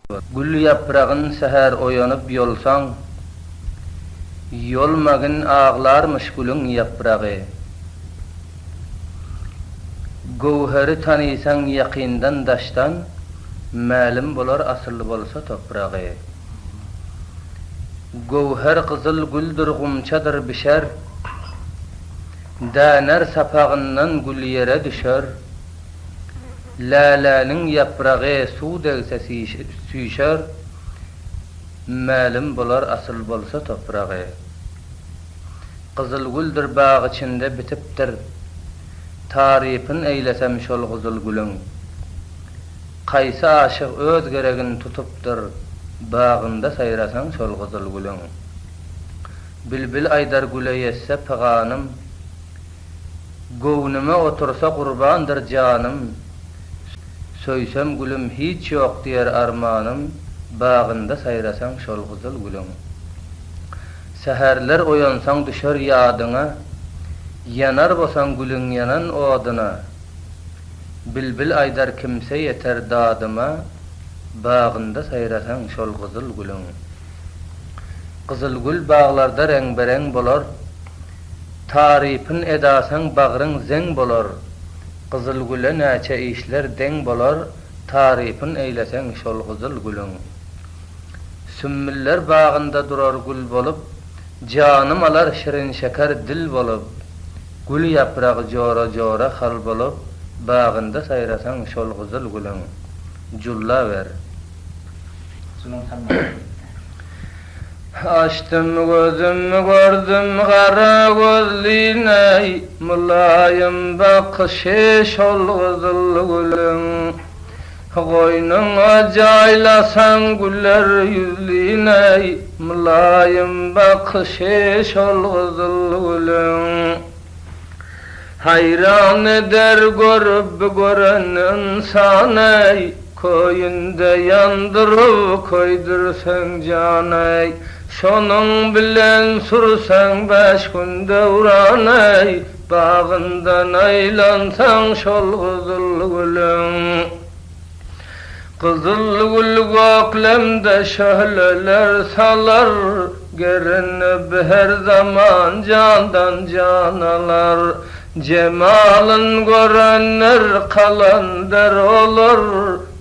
Gül ýapragyn säher oýanyp ýolsaň, Ýolmagyn aglarmyş gülüň ýapragy. Göwheri tanysaň ýakyndan daşdan, Mälim bolar asyl bolsa topragy. Göwher gyzyl güldür gumçadyr bişer, Däner sapagyndan gül ýere düşer. Läläniň ýapragy suw degse süýşer, Mälim bolar asyl bolsa topragy. Gyzylgüldür bag içinde bitipdir, Tarypyn eýlesem şol gyzyl gülüň. Kaýsy aşyk öz geregin tutupdyr, Bagynda saýrasaň şol gyzyl gülüň. Bilbil aýdar güle ýetse pyganym, Göwnüme otursa gurbandyr janym, Söýsem gülüm hiç ýok diýer armanym, Bagynda saýrasaň şol gyzyl gülüň. Säherler oýansaň düşer ýadyňa, Ýanar bosaň gülüň ýanan oduna. Bilbil aýdar kimse ýeter dadyma, Bagynda saýrasaň şol gyzyl gülüň. Gyzyl gül baglarda reňbe-reň bolar, Tarypyn edasaň bagryň zeň bolar, Gyzyl güle näçe işler deň bolar, Tarypyn eýleseň şol gyzyl gülüň. Sümmüller bagynda durar gül bolup, Janym alar şirin-şeker dil bolup, Gül ýapragy jora-jora hal bolup, Bagynda saýrasaň şol gyzyl gülüň. Jullaber. Açdym gözümi gördüm gara gözlini, Mylaýym bakyşy şol gyzyl gülüň. Goýnuňa jaýlasaň güler ýüzlini, Mylaýym bakyşy şol gyzyl gülüň. Haýran eder görüp gören ynsany, Köýünde ýandyryp köýdürseň jany, Şonuň bilen sürseň bäş gün döwrany, Bagyndan aýlansaň şol gyzyl gülüň. Gyzyl gül göklemde şöhleler salar, Gerinip her zaman jandan jan alar. Jemalyn görenler kalandyr olar,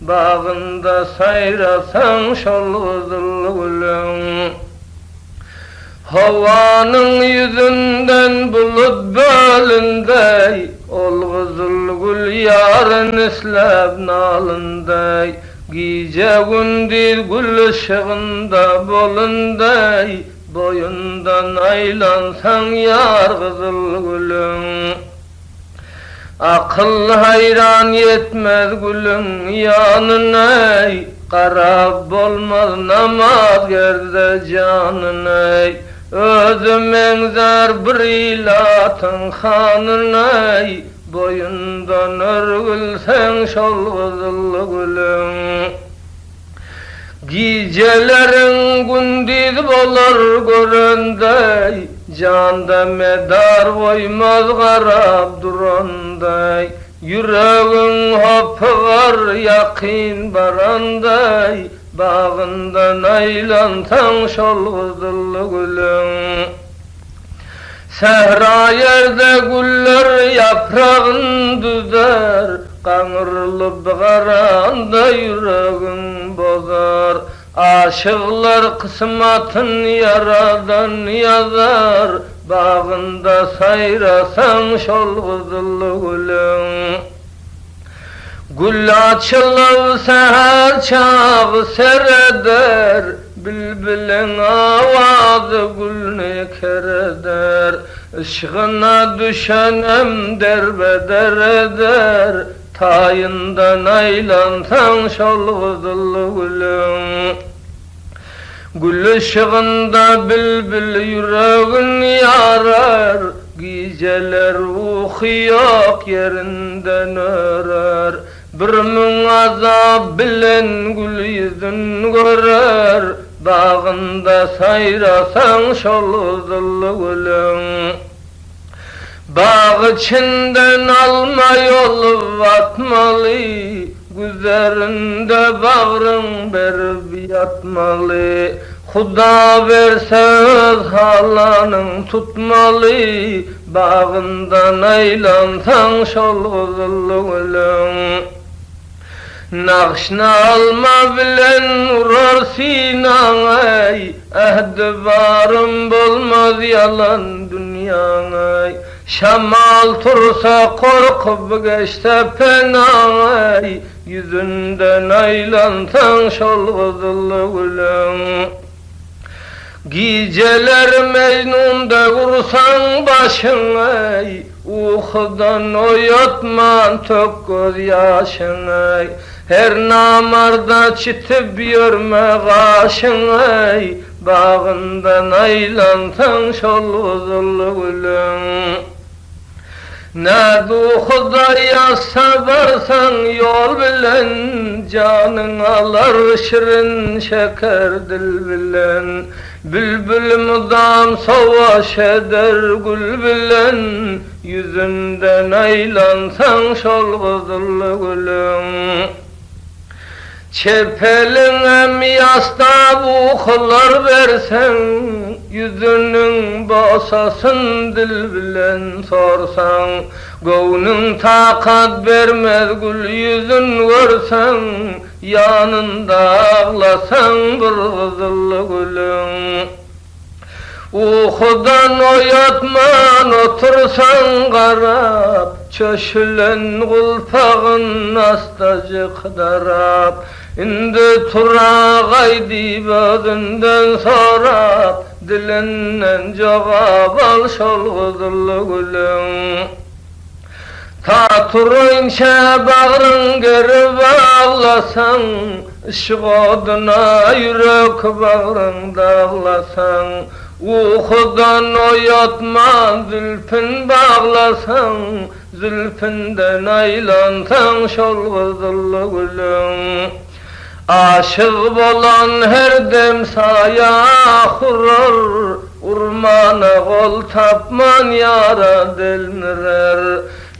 Bagynda saýrasaň şol gyzyl gülüň. Howanyň ýüzünden bulut bölündeý, Ol gyzyl gül ýaryn isläp nalyndeý. Gije-gündiz gül yşygynda bolundeý, Boýundan aýlansaň ýar gyzyl gülüň. Akyl haýran ýetmez gülüň ýanyna-eý, Garap bolmaz namazgerde janyna-eý. Özi meňzär bir ilatyň hanyna-eý, Boýundan örgülseň şol gyzyl gülüň. Gijeleriň gündiz bolar görendeý, Janda medar goýmaz garap durandeý, Ýüregiň hopygar ýakyn barandeý, Bagyndan aýlansaň şol gyzyl gülüň. Sähra ýerde güller ýapragyn düzer, Gaňrylyp garanda ýüregiň bozar. Aşyklar kysmatyn ýaradan ýazar, Bagynda saýrasaň şol gyzyl gülüň. Gül açylyp säher çagy sereder, Bilbiliň awazy gülni kereder. Yşgyna düşenem derbeder eder, Taýyndan aýlansaň şol gyzyl gülüň. Gül yşygynda bilbil ýüregin ýarar, Gijeler uky ýok ýerinden örer. 1000 azap bilen gül ýüzün görer, Bagynda saýrasaň şol gyzyl gülüň. Bag içinden alma ýolup atmaly. Güzerinde bagryň berip ýatmaly. Huda berse öz halanyň tutmaly, Bagyndan aýlansaň şol gyzyl gülüň. Nagşyny alma bilen urar synaňaý, Ähdi barym bolmaz ýalan dünýäňaý. Şemal tursa gorkup geçse penaňaý, Ýüzünden aýlansaň şol gyzyl gülüň. Gijeler Mejnun dek ursaň başyňy, Ukudan oýatman tök göz ýaşyňy. Her namarda çitip ýörme gaşyňy, Bagyndan aýlansaň şol gyzyl gülüň. Näz-u Hudaý ýazsa barsaň ýol bilen, Janyň alar şirin-şeker dil bilen. Bilbil mydam sowaş eder gül bilen, Ýüzünden aýlansaň şol gyzyl gülüň. Çep eliňem ýasdap ukylar berseň, Ýüzüniň bosasyn dil bilen sorsaň, Göwnüň takat bermez gül ýüzün görseň, Ýanynda aglasaň bir gyzyl gülüň. Ukudan oýatman otursaň garap, Çöşülen gulpagyn astajyk darap, Indi turagaý diýip özünden sorap, Dilinden jogap al şol gyzyl gülüň. Ta turaýynça bagryň gerip aglasaň, Yşk oduna ýürek bagryň daglasaň, Ukudan oýatman zülpün baglasaň, Zülpünden aýlansaň şol gyzyl gülüň. Aşyk bolan her dem saýa hurar, Urmana gol tapman ýara delmirer.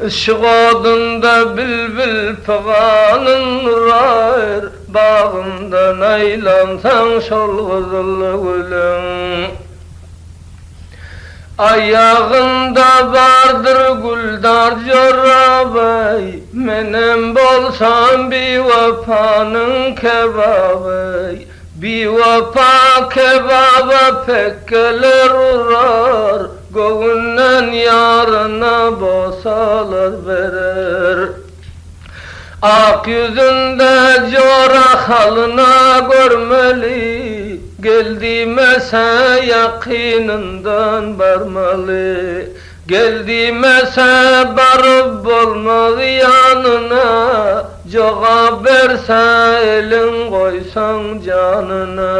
Yşk odunda bilbil pyganyn urar, Bagyndan aýlansaň şol gyzyl gülüň. Aýagynda bardyr güldar joraby, Menem bolsam biwepanyň kebaby. Biwepa kebaba pekgeler urar, Göwünden ýaryna bosalar berer. Ak ýüzünde jora halyna görmeli, Gel diýmese ýakynyndan barmaly. Gel diýmese baryp bolmaz ýanyna, Jogap berse eliň goýsaň janyna.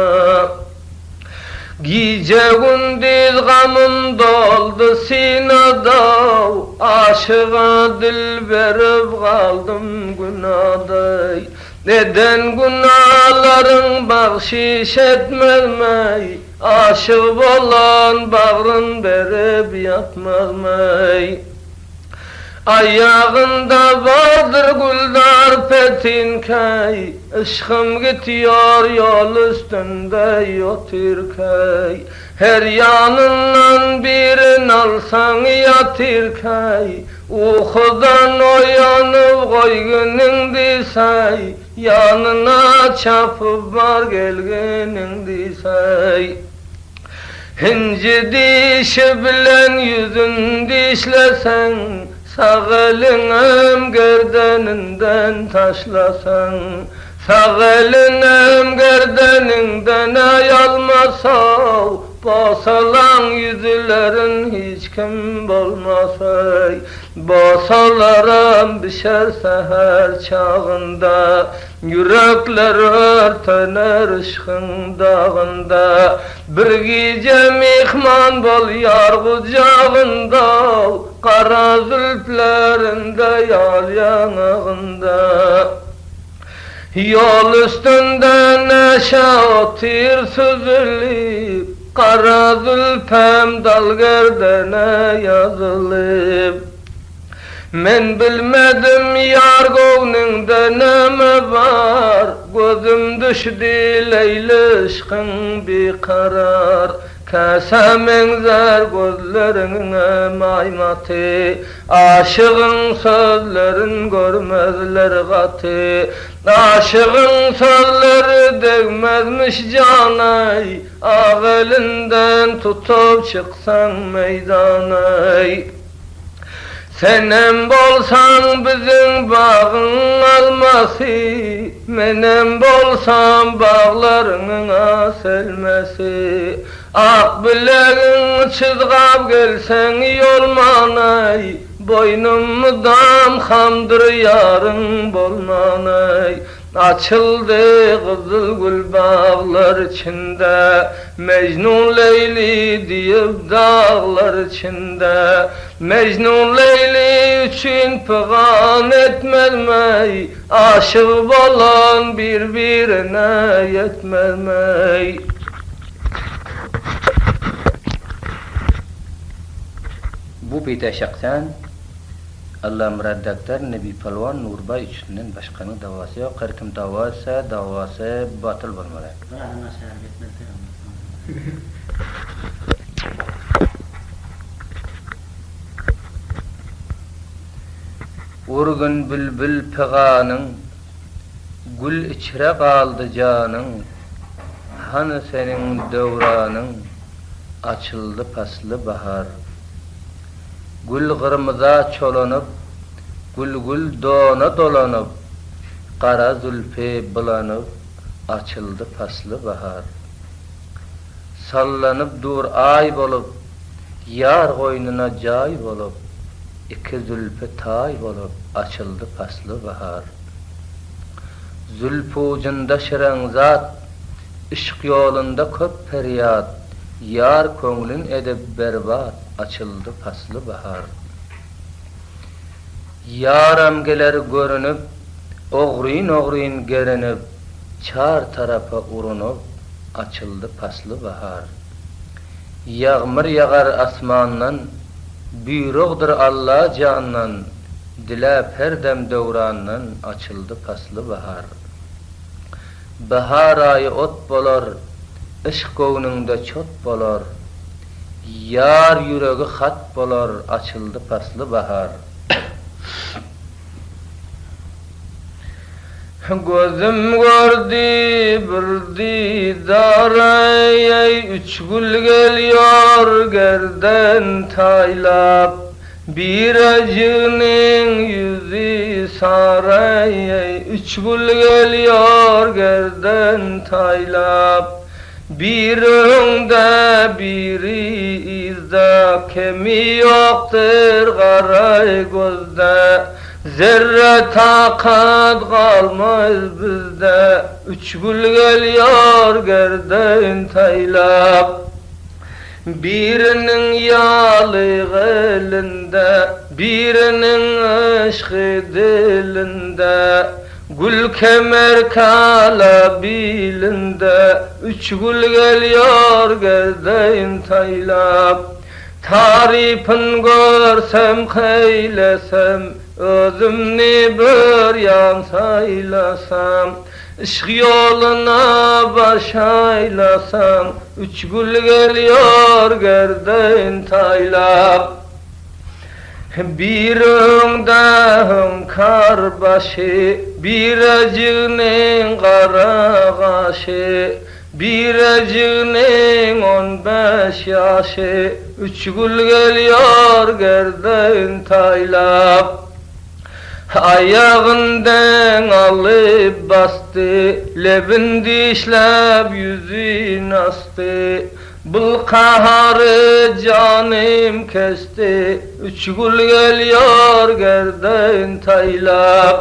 Gije-gündiz gamym doldy synada, Aşyga dil berip galdym günada. Eden günalaryň bagşyş etmezmi, Aşyk bolan bagryn berip ýatmazmy? Aýagynda bardyr güldar petiňkäý, Yşkym gitýor ýol üstünde ýotyrkäý. Her ýanyndan birin alsaň ýatyrkäý, Ukudan oýanyp goýginiň diýsäý, Ýanyna çapyp bar gelginiň diýsäý. Hinji dişi bilen ýüzün dişleseň, Sag eliňem gerdeninden taşlasaň, Sag eliňem gerdeniňden aýalmasa, Bosalaň ýüzlerin hiç kim bolmasa, Bosalaram bişer säher çagynda, Ýürekler örtener yşkyň dagynda, Bir gije myhman bol ýar gujagynda, Gara zülplerinde ýal ýaňagynda. Ýol üstünde neşe otyr süzülip, Gara zülpem dal gerdene ýazylyp. Men bilmedim ýar göwnüňde näme bar, Gözüm düşdi Leýli yşkyň bikarar. Käsä meňzär gözleriňe maýmaty, Aşygyň sözlerin görmezler gaty. Aşygyň sözleri degmezmiş jana-eý, Ak elinden tutup çyksaň meýdana-eý. Senem bolsaň biziň bagyň almasy, Menem bolsam baglaryňyň selmesi. Ak bilegiň çyzgap gelseň ýolmanaý, Boýnum mydam hamdyr ýaryň bolmanaý. Açyldy gyzyl gül baglar içinde, Mejnun Leýli diýip daglar içinde. Mejnun Leýli üçin pygan etmezmeý, Aşyk bolan bir-birine ýetmezmeý. Bu beýte şahsan Allamyrat daktar, Nebi palwan, Nurbaý üçüsinden başganyň dawasy ýok, her kim dawa etse, dawasy batyl bolmaly. Bir adam aşaryp etmez pygamber Urgun bilbil pyganyň, Gül içre galdy janyň, Hany seniň döwranyň, Açyldy pasly bahar. Gül gyrmyza çolanyp, Gül-gül dona dolanyp, Gara zülpi bulanyp, Açyldy pasly bahar. Sallanyp dur aý bolup, Ýar goýnuna jaý bolup, Iki zülpi taý bolup, Açyldy pasly bahar. Zülp ujunda şirin zat, Yşk ýolunda köp perýat, Ýar köňlün edip berbat, Açyldy pasly bahar. Ýaram geler görünip, Ogryn-ogryn gerinip, Çar tarapa urunyp, Açyldy pasly bahar. Ýagmyr ýagar asmandan, Buýrugdyr Alla jandan, Diläp her dem döwrandan, Açyldy pasly bahar. Bahar aýy ot bolar, Yşk göwnüňde çot bolar. Ýar ýüregi hat bolar, Açyldy pasly bahar. Gözüm gördi bir didar eý, Üç gül gelýor gerden taýlap. Birejiginiň ýüzi sary, Üç gül gelýor gerden taýlap. Biri öňde, biri yzda, Kemi ýokdur gara gözde. Zerre takat galmaz bizde, Üç gül gelýor gerden taýlap. Biriniň ýalygy elinde, Biriniň yşgy dilinde, Gül kemer kala bilinde, Üç gül gelýor gerdeýin taýlap. Tarypyn görsem keýlesem, Özümni bir ýan saýlasam. Yşk ýoluna baş aýlasaň, Üç gül gelýor gerdeýin taýlap. Bir öňde hüňkar başy, Birejigniň gara gaşy, Birejigniň on bäş ýaşy, Üç gül gelýor gerdeýin taýlap. Aýagyn deň alyp basdy, Lebin dişläp, ýüzün asdy. Bul gahary janym kesdi, Üç gül gelýär gerdeýin taýlap.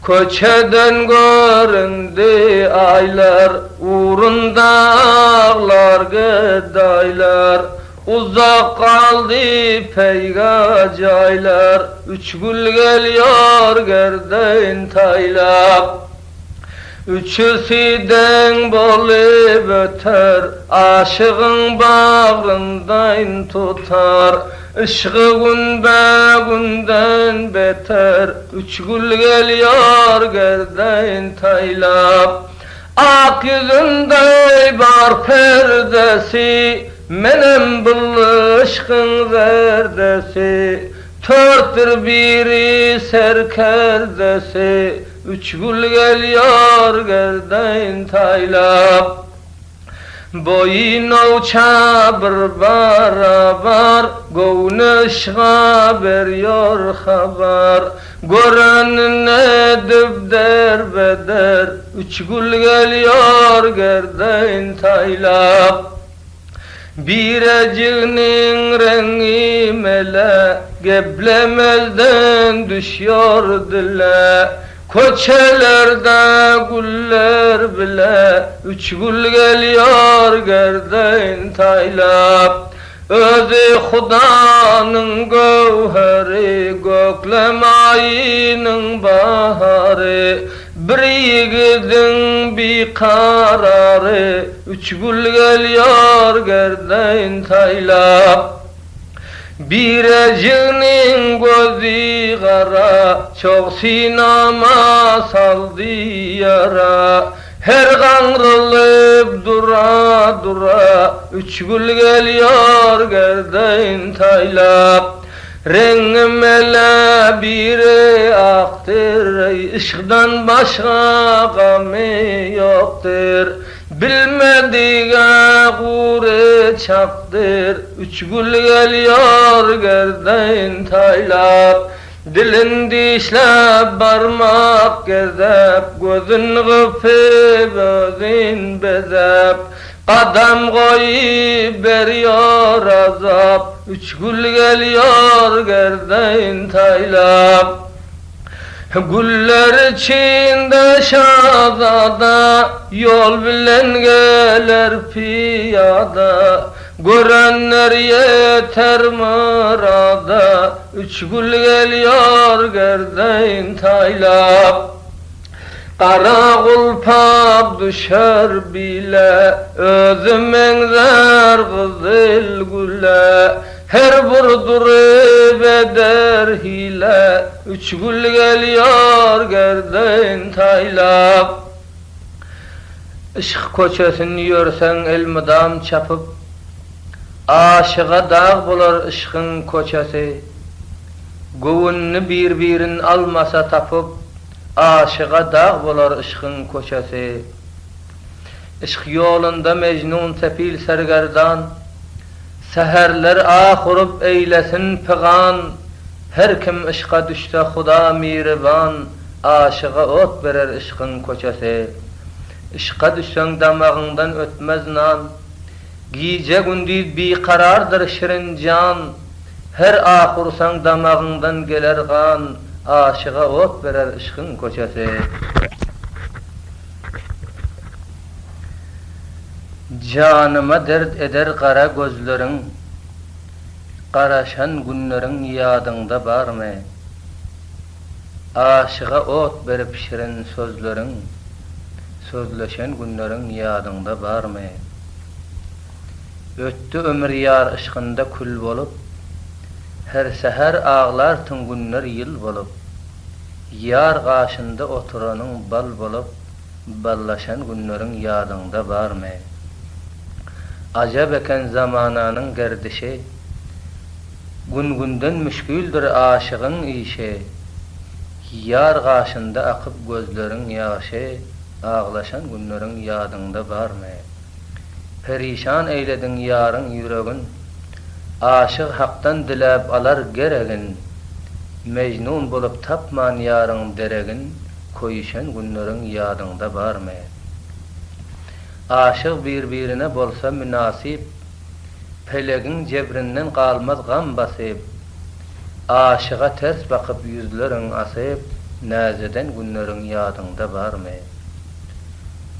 Köçeden göründi aýlar, Ugrunda aglar gedaýlar. Uzak galdy peýga jaýlar, Üç gül gelýär gerdeýin taýlap. Üçüsi deň bolup öter, Aşygyň bagryndaýyn tutar. Yşgy günbe-günden beter, Üç gül gelýär gerdeýin taýlap. Ak ýüzünde bar perdesi, Menem bul yşkyň zerdesi. Törtdür biri serkerdesi, Üç gül gelýär gerdeýin taýlap. Boýy nowça bir barabar, Göwni yşga berýär habar. Görenine edip derbeder, Üç gül gelýär gerdeýin taýlap. Birejiginiň reňňi mele, Geplemezden düşýär dile. Köçelerde güller bile, Üç gül gelýär gerdeýin taýlap. Özi Hudanyň göwheri, Göklem aýynyň bahary. Bir ýigidiň bikarary, Üç gül gelýär gerdeýin taýlap. Birejigniň gözi gara, Çog synama saldy ýara. Her gaňrylyp dura-dura, Üç gül gelýär gerdeýin taýlap. Reňňi mele biri akdyr, Yşkdan başga gamy ýokdyr. Bilmedige gury çakdyr, Üç gül gelýär gerdeýin taýlap. Dilin dişläp, barmak gezäp, Gözün gypyp, özün bezäp. Gadam goýup berýär azap, Üç gül gelýär gerdeýin taýlap. Güller içinde şazada, Ýol bilen geler pyýada. Görenler ýeter myrada, Üç gül gelýär gerdeýin taýlap. Gara gulpak düşer bile, Özi meňzär gyzyl güle. Her bir duryp eder hile, Üç gül gelýär gerdeýin taýlap. Yşk köçesin ýörseň elmydam çapyp, Aşyga dag bolar yşkyň köçesi. Göwünli bir-birin almasa tapyp, Aşyga dag bolar yşkyň köçesi. Yşk ýolunda Mejnun sepil sergerdan, Säherler ah urup eýlesin pygan, Her kim yşka düşse Huda miriban, Aşyga ot berer yşkyň köçesi. Yşka düşseň damagyňdan ötmez nan, Gije-gündiz bikarardyr şirin jan, Her ah ursaň damagyňdan geler gan, Aşyga ot berer yşkyň köçesi. Janyma dert eder gara gözleriň, Garaşan günleriň ýadyňda barmy? Aşyga ot berip şirin sözleriň, Sözleşen günleriň ýadyňda barmy? Ötdi ömür ýar yşkynda kül bolup, Her säher aglartyň günler ýyl bolup. Ýar gaşynda oturanyň bal bolup, Ballaşan günleriň ýadyňda barmy? Ajap eken zamananyň gerdişi, Gün-günden müşgildir aşygyň işi. Ýar gaşynda akyp gözleriň ýaşy, Aglaşan günleriň ýadyňda barmy? Perişan eýlediň ýaryň ýüregin, Aşyk Hakdan diläp alar geregin. Mejnun bolup tapman ýaryň deregin, Köýüşen günleriň ýadyňda barmy? Aşyk bir-birine bolsa mynasyp, Pelegiň jebrinden galmaz gam basyp. Aşyga ters bakyp ýüzleriň asyp, Näz eden günleriň ýadyňda barmy?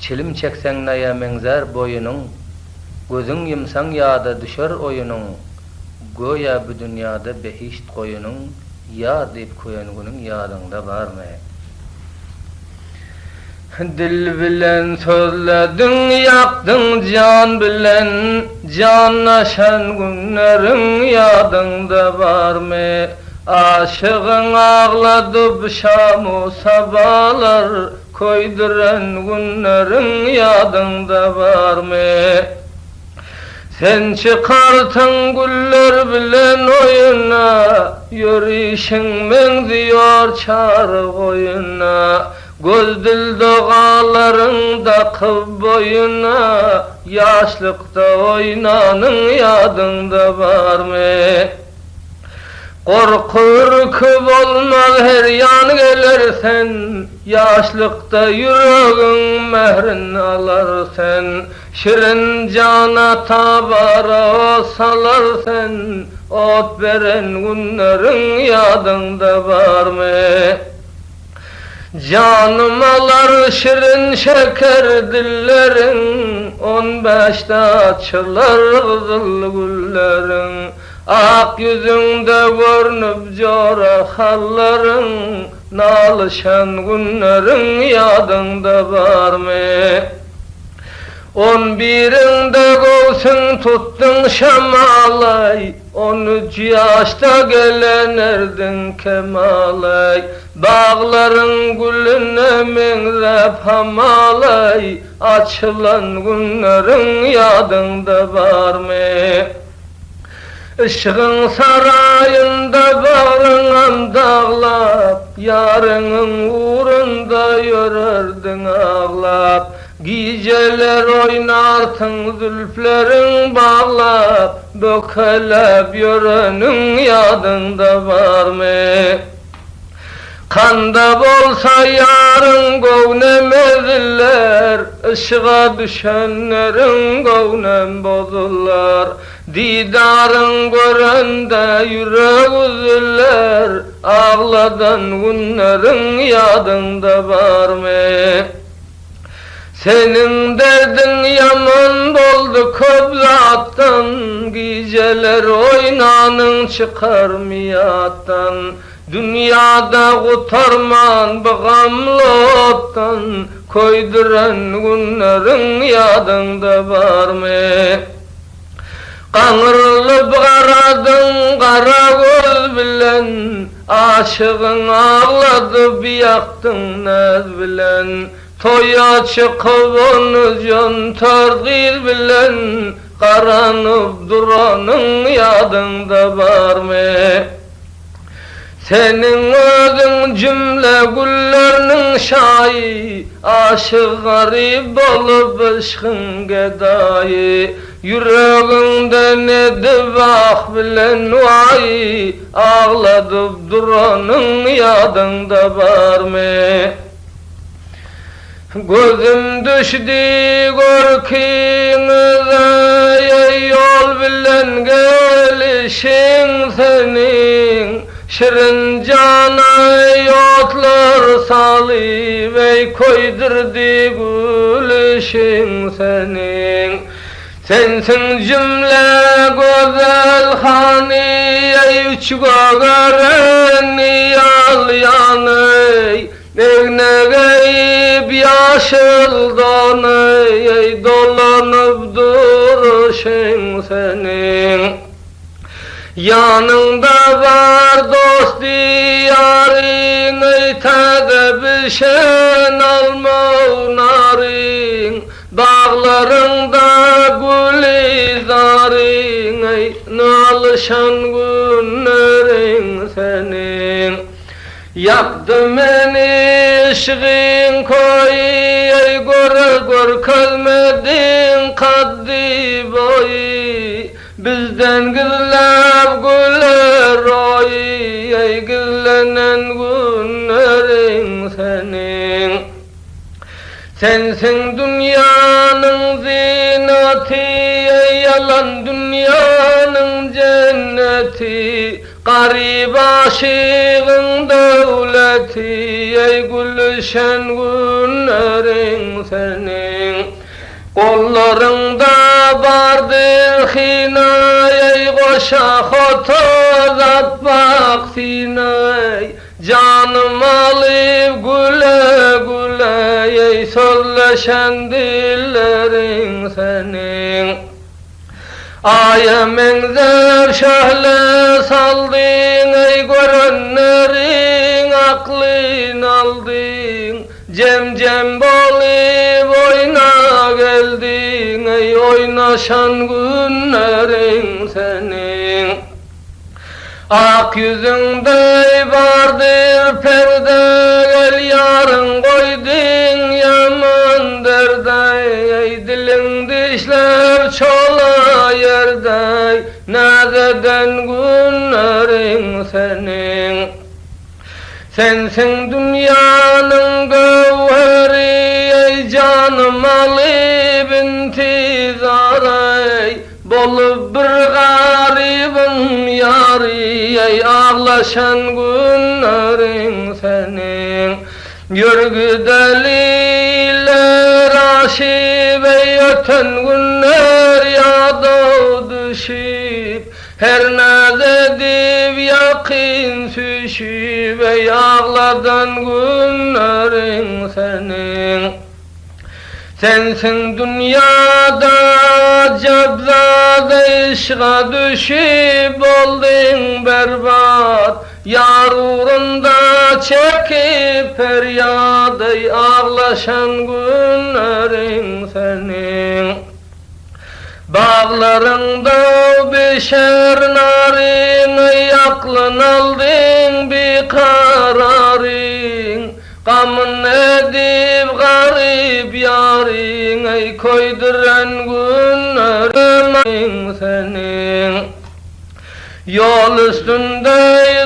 Çilim çekseň naýa meňzär boýunyň, Gözüň ýumsaň ýada düşer oýunyň, Göýä bu dünýada behişt goýunyň, Ýar diýip köýen günüň ýadyňda barmy? Dil bilen sözlediň, ýakdyň jan bilen, Janlaşan günleriň ýadyňda barmy? Aşygyň agladyp şam-u sabalar, Köýdüren günleriň ýadyňda barmy? Sen çykarsyň güller bilen oýuna, Ýörişiň meňziýor çary goýuna. Göz dil dogalaryň dakyp boýuna, Ýaşlykda oýnanyň ýadyňda barmy? Gorky-ürki bolmaz her ýan geler sen, Ýaşlykda ýüregiň mährin alar sen, Şirin jana tabara ot salar sen, Ot beren günleriň ýadyňda barmy? Janym alar şirin şeker dilleriň, On bäşde açylar gyzyl gülleriň. Ak ýüzüňde görnüp jora hallaryň, Nalyşan günleriň ýadyňda barmy? On biriňde göwsüň tutduň şemalaý, On üç ýaşda gelen erdiň kemalaý, Baglaryň gülüne meňzäp hamalaý, Açylan günleriň ýadyňda barmy? Yşgyň saraýynda bagryňam daglap, Ýaryňyň ugrunda ýörerdiň aglap. Gijeler oýnarsyň zülpleriň baglap, Bökeläp ýöreniň ýadyňda barmy? Kanda bolsa ýaryň göwnem eziler, Yşga düşenleriň göwnem bozular. Didaryň görende ýürek üzüler, Agladan günleriň ýadyňda barmy? Seniň derdiň ýaman boldy köp zatdan, Gijeler oýnanyň çykarmy ýatdan, Dünýada gutarman bu gamly otdan, Köýdüren günleriň ýadyňda barmy? Gaňrylyp garadyň gara göz bilen, Aşygyň agladyp ýakdyň näz bilen. Toýa çykyp ony jönter gyz bilen, Garanyp duranyň ýadyňda barmy? Seniň özüň jümle güllerniň şaýy, Aşyk garyp bolup yşkyň gedaýy. Ýüregiňde nedip ah bilen waýy, Agladyp duranyň ýadyňda barmy? Gözüm düşdi görküňize, Ýol bilen gelişiň seniň, Şirin jana otlar salyp, Eý, köýdürdi gülüşiň seniň. Sensiň jümle gözel hany, Eý, üç gögeren ýal ýany, Egne geýip ýaşyl dony, Eý, dolanyp duruşyň seniň. Ýanyňda bar dosty-ýaryň, Eý, täze bişen alma-u naryň, Baglaryňda güli-zaryň, Eý, nalyşan günleriň seniň. Ýakdy meni yşgyň köýi, Eý, göre görkezmediň kaddy-boýy. Bizden gizläp güler roýy, Eý, gizlenen günleriň seniň. Sensiň dünýäniň zynaty, Eý, ýalan dünýäniň jenneti. Garyp aşygyň döwleti, Eý, gülüşen günleriň seniň. Gollaryňda bardyr hyna, Eý, goşa hotoz apbak syna, Janym alyp güle-güle, Eý. Gürleşen dilleriň seniň. Aýa meňzäp şöhle saldyň eý görenleriň aklyn aldyň Jem-jem bolup oýna geldiň eý oýnaşan günleriň seniň. Ak ýüzüňde bardyr perde Gel ýaryň goýduň ýaman derde Eý diliň dişläp çola ýerde Näz eden günleriň seniň. Sensiň dünýäniň göwheri Eý janym alyp intizar eý Bolup bir garybyň ýary, eý, aglaşan günleriň seniň. Ýör gideli iller aşyp, eý, öten günler ýada düşüp, Her naz edip ýakyn süýşüp, eý, agladan günleriň seniň. Sensiň dünýada ajap zat Yşga düşüp boldyň berbat Ýar ugrunda çekip perýat Eý aglaşan günleriň seniň. Baglaryňda bişer naryň Eý aklyn aldyň bikararyň. Gamyn edip garyp ýaryň eý köýdüren günleriň seniň. Ýol üstünde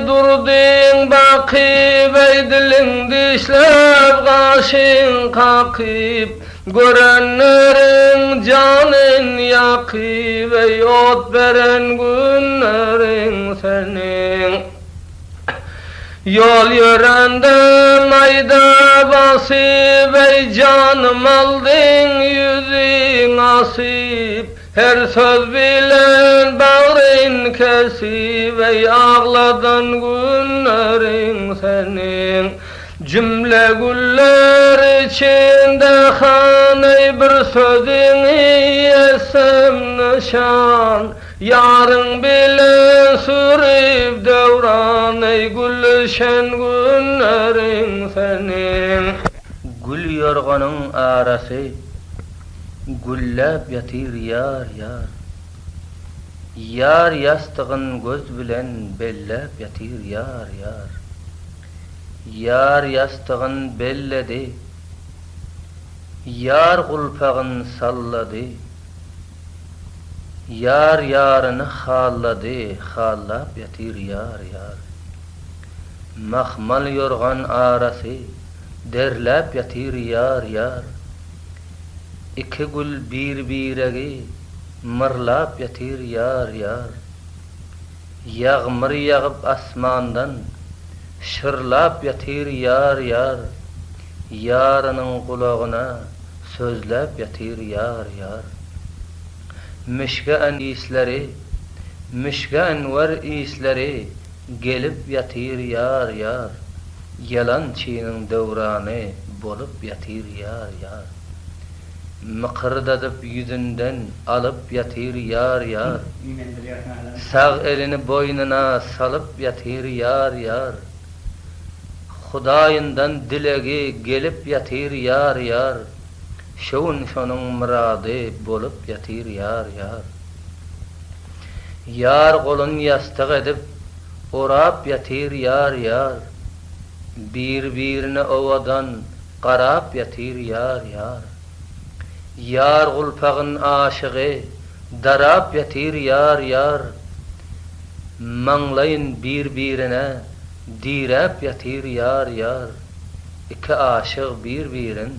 durdyň bakyp eý diliň dişläp gaşyň kakyp görenleriň janyn ýakyp eý ot beren günleriň seniň. Ýol ýörände maýda basyp, Eý, janym aldyň ýüzüň asyp, Her söz bilen bagryn kesip, Eý, agladan günleriň seniň. Jümle güller içinde han, Eý, bir sözüňi etsem nyşan, Ýaryň bilen sürüp döwran eý gülüşen günleriň seniň. Gül ýorganyň arasy gülläp ýatyr ýar ýar. Ýar ýastygyn göz bilen belläp ýatyr ýar ýar. Ýar ýastygyn belledi. Ýar gulpagyn sallady. Ýar ýaryny hallady, hallap ýatyr ýar ýar. Mahmal ýorgan arasy derläp ýatyr ýar ýar. Iki gül bir-biregi myrlap ýatyr ýar ýar. Ýagmyr ýagyp asmandan şyrlap ýatyr ýar ýar. Ýarynyň gulagyna Sözläp ýatyr ýar ýar. Müşge isleri, Müşge enwer isleri gelip ýatyr ýar ýar. Ýalançynyň döwrany bolup ýatyr ýar ýar. Mykyrdadyp ýüzünden alyp ýatyr ýar ýar. Sag elini boýnuna salyp ýatyr ýar ýar. Hudaýyndan dilegi gelip ýatyr ýar ýar, Şo gün şonuň myrady bolup ýatyr ýar ýar. Ýar golun ýassyk edip, orap ýatyr ýar ýar, Bir-birine owadan garap ýatyr ýar ýar. Ýar gulpagyn aşygy Darap ýatyr ýar-ýar, Maňlaýyn bir-birine diräp ýatyr ýar-ýar, Iki aşyg bir-birin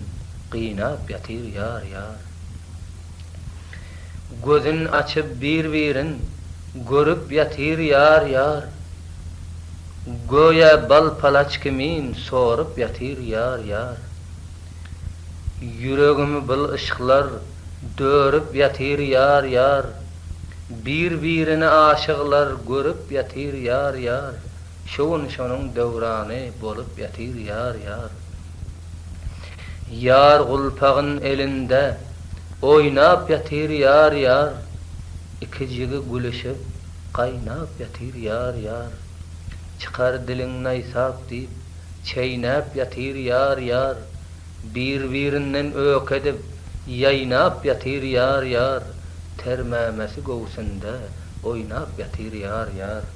gynap ýatyr ýar-ýar. Gözün açyp bir-birin görüp ýatyr ýar-ýar, Göýä bal palaç kimin sorup ýatyr ýar-ýar. Ýüregimi bil yşklar Dörüp ýatyr ýar-ýar. Bir-birini aşyklar görüp ýatyr ýar-ýar. Şu gün şonuň döwrany bolup ýatyr ýar-ýar. Ýar gulpagyn elinde, oýnap ýatyr ýar ýar. Ikijigi gülüşip, gaýnap ýatyr ýar ýar. Çykar diliň naýsap diýip, çeýnäp ýatyr ýar ýar. Bir-birinden ök edip, ýaýnap ýatyr ýar ýar. Ter mämesi göwsünde, oýnap ýatyr ýar ýar.